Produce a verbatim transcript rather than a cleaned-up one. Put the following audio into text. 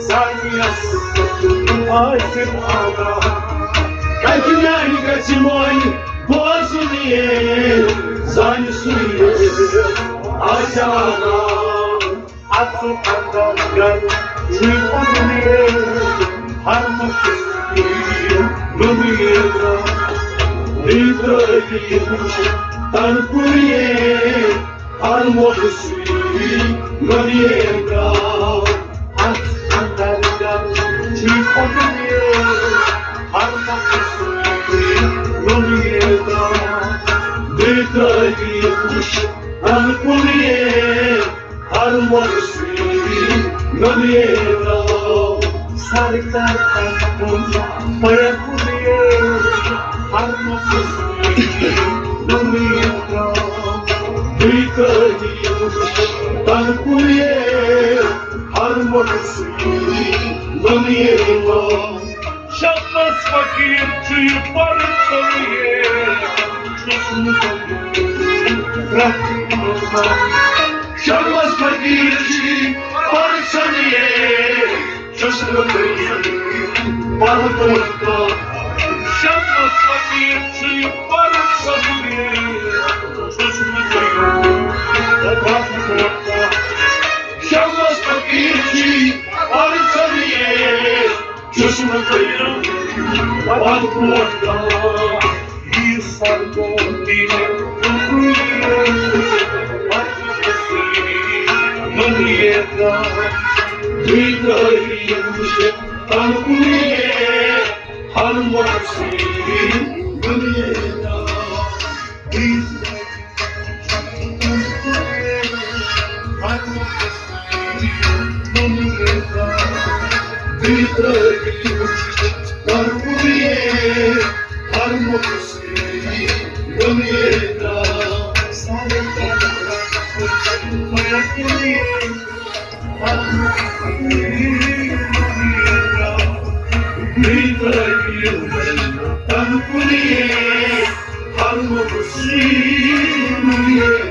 سانیس آسن آگاہ۔ کتہِ نیرِ گژھِ مۄنۍ بوزُن یہِ زانہِ سُے آسہِ آگاہ۔ اژُن اندر گر چھُ پُرنہِ ہر مُختصری نُمیرا۔ بیترٲوی وُچھ تن کُنہِ ہر مُختصری نُمیرا۔ اژُن اندر گر چھُ پُرنہِ ہر مُختصری نُمیرا۔ بیترٲوی وُچھ تن کُنہِ ہر مُختصری نُمیرا۔ سرکار تن کُن پرکُنہِ ہر مُختصری نُمیرا۔ بیترٲوی وُچھ تن کُنہِ ہر مُختصری نُمیرا۔ شمس فقیر چھُ یہِ پرژھان یہِ، چھُس نہٕ بہٕ پرٛٮ۪تھ۔ شمس فقیر چھُ یہِ پرژھان یہِ، چھُس نہٕ بہٕ پرژھان۔ شمس فقیر چھُ یہِ پرژھان یہِ، چھُس نہٕ بہٕ پرژھان۔ شمس فقیر چھُ یہِ پرژھان یہِ، چھُس نہٕ بہٕ پتھ برونٛٹھ کران۔ یہِ سرگوم تہِ نُمیرا۔ بیترٲوی وُچھ تن کُنہِ ہر مُختصری نُمیرا۔